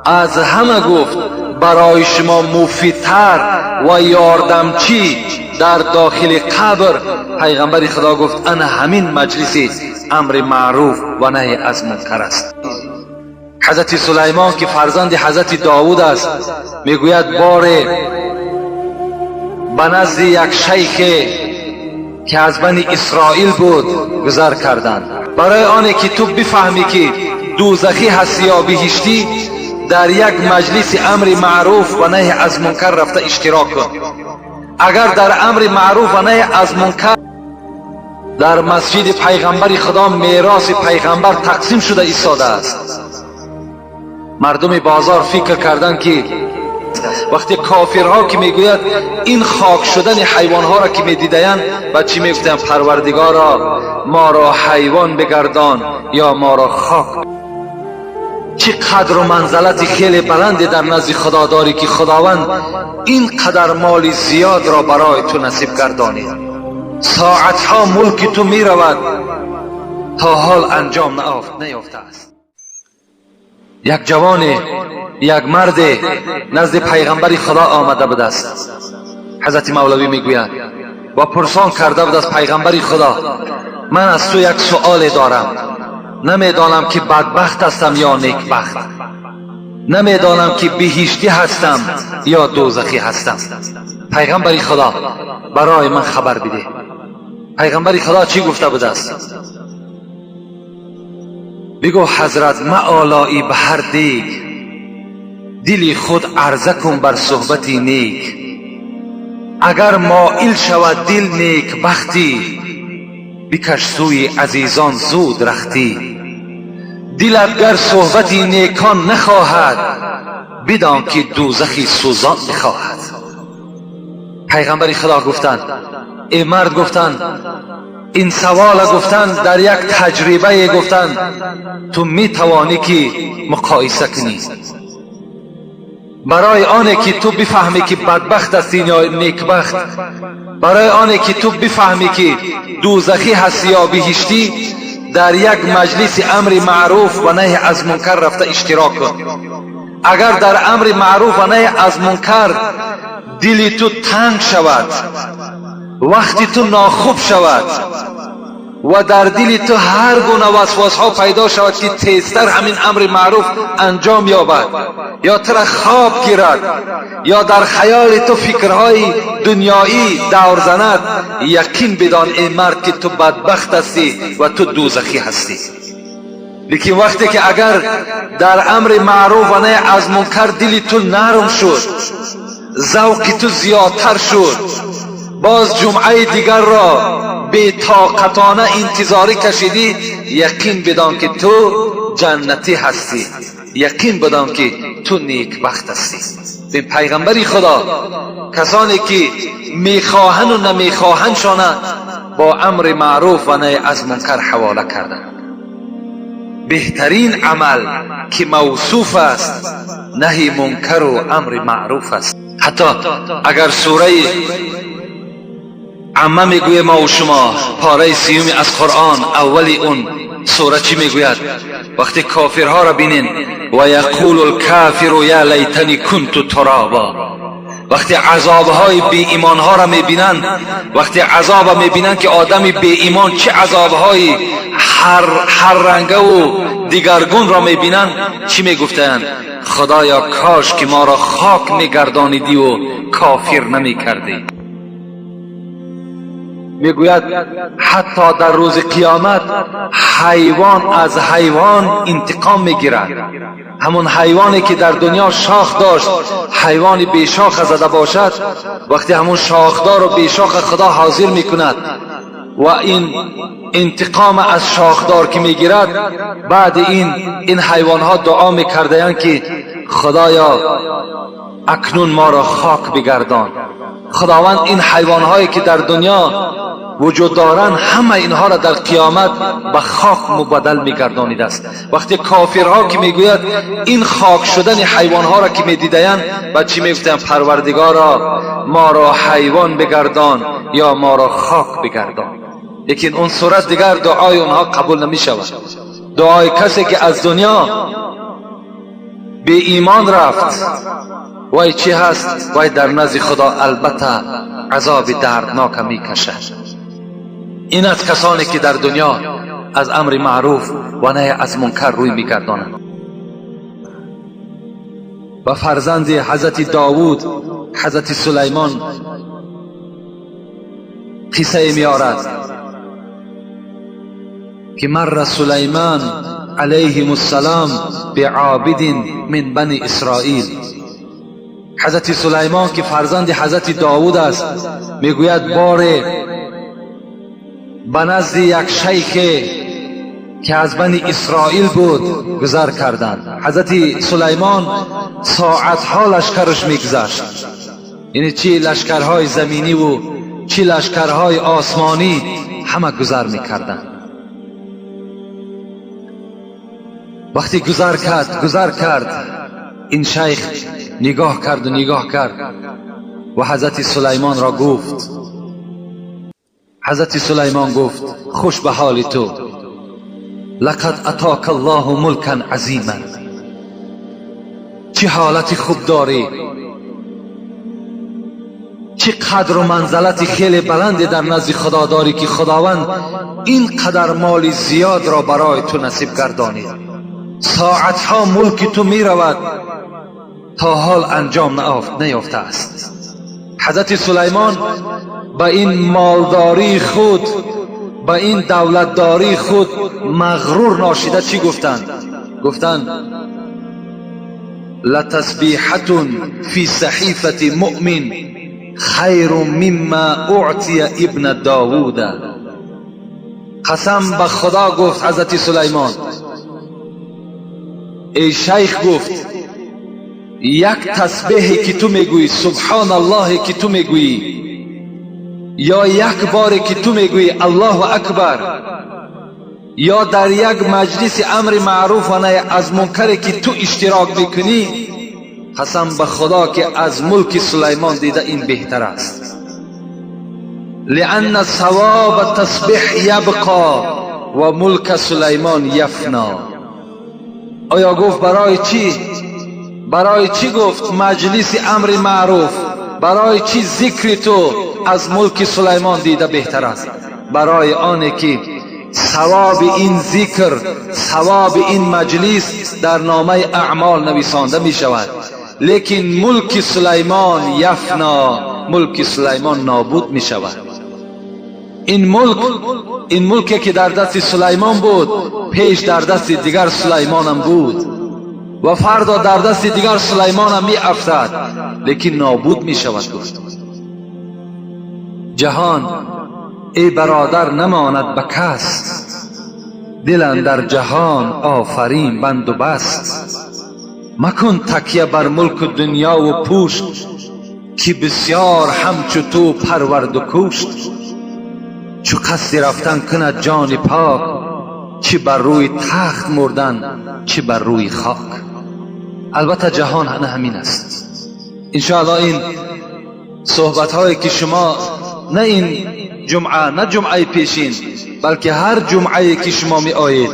Аз ҳама гуфт барои шумо муфидтар ва ёрдамчӣ дар дохили қабр, пайғамбари Худо гуфт, ана ҳамин маҷлиси амри маъруф ва наҳи аз мункар аст. Ҳазрати Сулаймон, ки фарзанди ҳазрати Довуд аст, мегӯяд, боре ба назди як шайхе, ки аз Бани Исроил буд, гузар карданд. Барои оне ки ту бифаҳмӣ, ки дӯзахӣ ҳастӣ ё биҳиштӣ, дар як маҷлиси амри маъруф ва наҳи аз мункар рафта иштирок кун. Агар дар амри маъруф ва наҳи аз мункар дар масҷиди пайғамбари Худо мероси пайғамбар тақсим шуда истодааст, мардуми бозор фикр карданд, ки вақте кофирҳо, ки мегӯяд, ин хок шудани ҳайвонҳоро ки медидаянд, ба чӣ мегуфтанд? Парвардигоро, моро ҳайвон бигардон ё моро хок. Чӣ қадру манзалати хеле баланде дар назди Худо дорӣ, ки Худованд ин қадар моли зиёдро барои ту насиб гардонид. Соатҳо мулки ту меравад, то ҳол анҷом наёфтааст. Як ҷавоне, як марде назди пайғамбари Худо омада будааст, ҳазрати Мавлавӣ мегӯяд, ва пурсон карда буд аз пайғамбари Худо: ман аз ту як суоле дорам, намедонам, ки бадбахт ҳастам ё некбахт, намедонам, ки биҳиштӣ ҳастам ё дӯзахӣ ҳастам. Пайғамбари Худо, барои ман хабар бидеҳ. Пайғамбари Худо чӣ гуфта будааст? Бигӯ, ҳазрат, маолоӣ ба ҳар дег, дили худ арза кун бар суҳбати нек. Агар моил шавад дил некбахтӣ, бикаш сӯи азизон зуд рахтӣ. Дилат гар суҳбати некон нахоҳад, бидон, ки дӯзахи сӯзон мехоҳад. Пайғамбари Худо гуфтанд: э мард, гуфтанд, ин савола, гуфтанд, дар як таҷрибае, гуфтанд, ту метавонӣ, ки муқоиса кунӣ. Барои оне ки ту бифаҳмӣ, ки бадбахт ҳастӣ ё некбахт, барои оне ки ту бифаҳмӣ, ки дӯзахӣ ҳастӣ ё биҳиштӣ, дар як маҷлиси амри маъруф ва наҳи аз мункар рафта иштирок кун. Агар дар амри маъруф ва наҳи аз мункар дили ту танг шавад, вақти ту нохуб шавад ва дар дили ту ҳар гуна васвосҳо пайдо шавад, ки тезтар ҳамин амри маъруф анҷом ёбад, ё тура хоб гирад, ё дар хаёли ту фикрҳои дунёӣ давр занад, яқин бидон, эй мард, ки ту бадбахт ҳастӣ ва ту дӯзахӣ ҳастӣ. Лекин вақте ки агар дар амри маъруф ва наҳи аз мункар дили ту нарм шуд, завқи ту зиёдтар шуд, боз ҷумъаи дигарро бетоқатона интизорӣ кашидӣ, яқин бидон, ки ту ҷаннатӣ ҳастӣ, яқин бидон, ки ту некбахт ҳастӣ. Бин, пайғамбари Худо касоне ки мехоҳанду намехоҳандшона бо амри маъруф ва наҳи аз мункар ҳавола карданд. Беҳтарин амал, ки мавсуф аст, наҳи мункару амри маъруф аст. Ҳатто агар сураи Амма мегӯе мову шумо, пораи сиюми аз Қуръон, аввали он сура чӣ мегӯяд? Вақте кофирҳоро бинен: ва яқулу лкафиру я лайтани кунту туроба. Вақте азобҳои беимонҳоро мебинанд, вақте азоба мебинанд, ки одами беимон чӣ азобҳои ҳаррангаву дигаргунро мебинанд, чӣ мегуфтаанд? Худоё, кош ки моро хок мегардонидиву кофир намекардӣ. Мегӯяд, ҳатто дар рӯзи қиёмат ҳайвон аз ҳайвон интиқом мегирад. Ҳамон ҳайвоне, ки дар дунё шох дошт, ҳайвони бешоха зада бошад, вақте ҳамон шохдору бешоха Худо ҳозир мекунад ва ин интиқома аз шохдор ки мегирад, баъди ин ҳайвонҳо дуо мекардаянд, ки худоё, акнун моро хок бигардон. Худованд ин ҳайвонҳое, ки дар дунё вуҷуд доранд, ҳама инҳоро дар қиёмат ба хок мубаддал мегардонидааст. Вақте кофирҳо, ки мегӯяд, ин хок шудани ҳайвонҳоро ки медидаянд, ба чӣ мегуфтанд? Парвардигоро, моро ҳайвон бигардон ё моро хок бигардон. Лекин он сурат дигар дуои онҳо қабул намешавад. Дуои касе, ки аз дунё беимон рафт, вай чӣ ҳаст? Вай дар назди Худо албатта азоби дарднока мекашад. Ин аз касоне ки дар дунё аз амри маъруф ва наҳй аз мункар рӯй мегардонанд. Ба фарзанди ҳазрати Довуд, ҳазрати Сулаймон, қиссае меорад ки مر سلیمان علیهم السلام بعابد من بنی اسرائیل. حضرت سلیمان که فرزند حضرت داوود است، میگوید باره به نزد یک شیخ که از بنی اسرائیل بود گذر کردند. حضرت سلیمان ساعتها لشکرش میگذشت، یعنی چی لشکرهای زمینی و چی لشکرهای آسمانی همه گذر میکردند. وقتی گذر کرد، این شیخ نگاه کرد و نگاه کرد و حضرت سلیمان را گفت. حضرت سلیمان گفت: خوش به حال تو، لقد اتاک الله ملکا عظیما. چه حالت خوب داری، چه قدر و منزلت خیلی بلندی در نزد خدا داری که خداوند این قدر مال زیاد را برای تو نصیب گردانید. ساعتها ملک تو می رود، تا حال انجام نیافته است. حضرت سلیمان به این مالداری خود، به این دولتداری خود مغرور ناشیده چی گفتند؟ گفتند: لتسبیحة فی صحیفة مؤمن خیر مما اعطی ابن داوود. قسم به خدا، گفت حضرت سلیمان، ای شیخ، گفت یک تسبیحی که تو میگویی، سبحان الله که تو میگویی، یا یک باری که تو میگویی الله اکبر، یا در یک مجلس امر معروف و نهی از منکر که تو اشتراک میکنی، قسم به خدا که از ملک سلیمان دیده این بهتر است. لأن ثواب تسبیح یبقا و ملک سلیمان یفنا. آیا گفت برای چی؟ برای چی گفت مجلس امر معروف، برای چی ذکر تو از ملک سلیمان دیده بهتر است؟ برای آنه که ثواب این ذکر، ثواب این مجلس در نامه اعمال نویسانده می شود، لیکن ملک سلیمان یفنا، ملک سلیمان نابود می شود. این ملکی که در دست سلیمان بود، پیش در دست دیگر سلیمانم بود و فردا در دست دیگر سلیمانم می افتد، لیکن نابود می شود. گفت جهان ای برادر نماند به کس، دل اندر جهان آفرین بند و بست. مکن تکیه بر ملک دنیا و پوشت، که بسیار همچو تو پرورد و کشت. چو قصد رفتن کند جان پاک، چه بر روی تخت مردن چه بر روی خاک. البته جهان نه همین است. انشاءالله این صحبت هایی که شما نه این جمعه، نه جمعه پیشین، بلکه هر جمعه که شما می آیید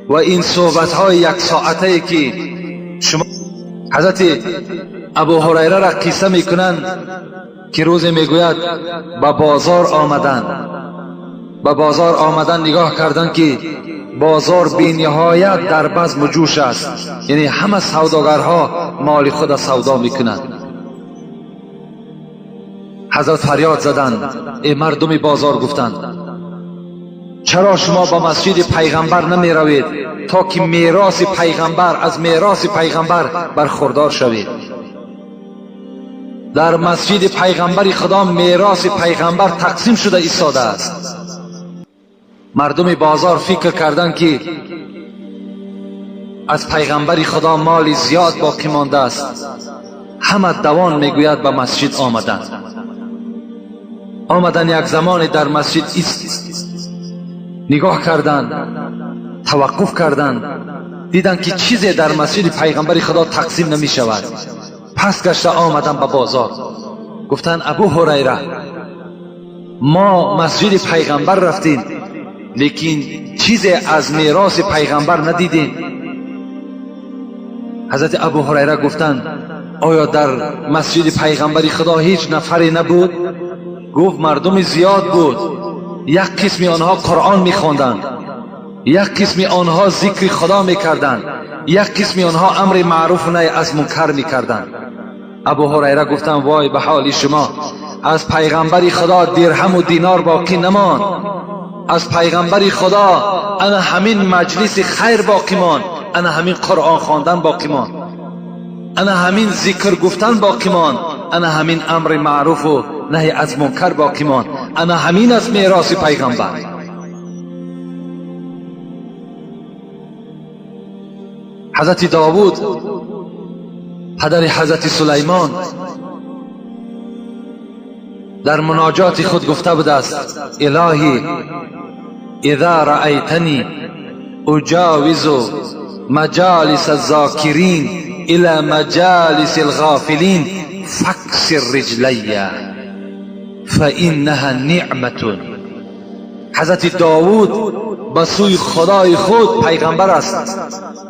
و این صحبت های یک ساعته که شما، حضرت ابو هریره را قصه میکنند که روز میگوید به بازار آمدن، به بازار آمدن، نگاه کردن که بازار بینهایت در بزم و جوش است، یعنی همه سوداگرها مال خود سودا میکنند. حضرت فریاد زدند: ای مردم بازار، گفتند چرا شما به مسجد پیغمبر نمی روید تا که میراث پیغمبر، از میراث پیغمبر برخوردار شوید؟ در مسجد پیغمبر خدا میراث پیغمبر تقسیم شده ایستاده است. مردم بازار فکر کردند که از پیغمبر خدا مال زیاد باقی مانده است. همه دوان میگوید به مسجد آمدند. آمدن، یک زمان در مسجد ایست نگاه کردند، توقف کردند، دیدند که چیزی در مسجد پیغمبر خدا تقسیم نمی شود. پس گشته آمدن به بازار، گفتند ابو هریره، ما مسجد پیغمبر رفتیم، لیکن چیزی از میراث پیغمبر ندیدیم. ҳазрати Абу Ҳурайра гуфтанд: оё дар масҷиди пайғамбари Худо ҳеҷ нафаре набуд? Гуфт: мардуми зиёд буд. Як қисми онҳо Қуръон мехонданд, як қисми онҳо зикри Худо мекарданд, як қисми онҳо амри маъруфу наҳй аз мункар мекарданд. Абу Ҳурайра гуфтанд: вой ба ҳоли шумо, аз пайғамбари Худо дирҳаму динор боқӣ намонд, аз пайғамбари Худо ана ҳамин маҷлиси хайр боқӣ монд, ана ҳамин Қуръон хондан боқӣ монд, ана ҳамин зикр гуфтан боқӣ монд, ана ҳамин амри маъруфу наҳй аз мункар боқӣ монд, ана ҳамин аст мероси пайғамбар. Ҳазрати Довуд, падари ҳазрати Сулаймон, дар муноҷоти худ гуфта будааст: илоҳӣ иза раайтани уҷовизу маҷолис аззокирин ила маҷолис алғофилин факсир риҷлайя фаиннаҳа ниъматун. Ҳазрати Довуд ба сӯи Худои худ, пайғамбар аст,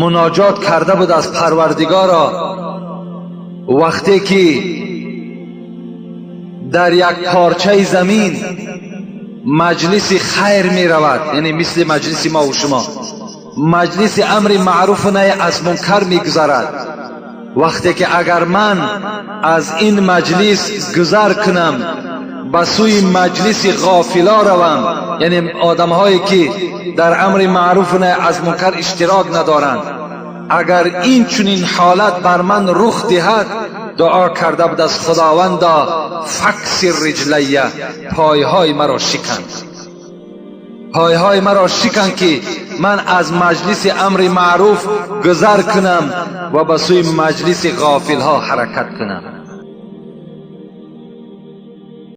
муноҷот карда буд аз Парвардигоро, вақте ки дар як порчаи замин маҷлиси хайр меравад, яъне мисли маҷлиси мо ва шумо, маҷлиси амри маъруфу наҳй аз мункар мегузарад, вақте ки агар ман аз ин маҷлис гузар кунам ба сӯи маҷлиси ғофило равам, яъне одамҳое ки дар амри маъруфу наҳй аз мункар иштирок надоранд, агар ин чунин ҳолат бар ман рух диҳад, дуо карда буд аз Худованда: факсир риҷлайя, пойҳои маро шикан, пойҳои маро шикан, ки ман аз маҷлиси амри маъруф гузар кунам ва ба сӯи маҷлиси ғофилҳо ҳаракат кунам.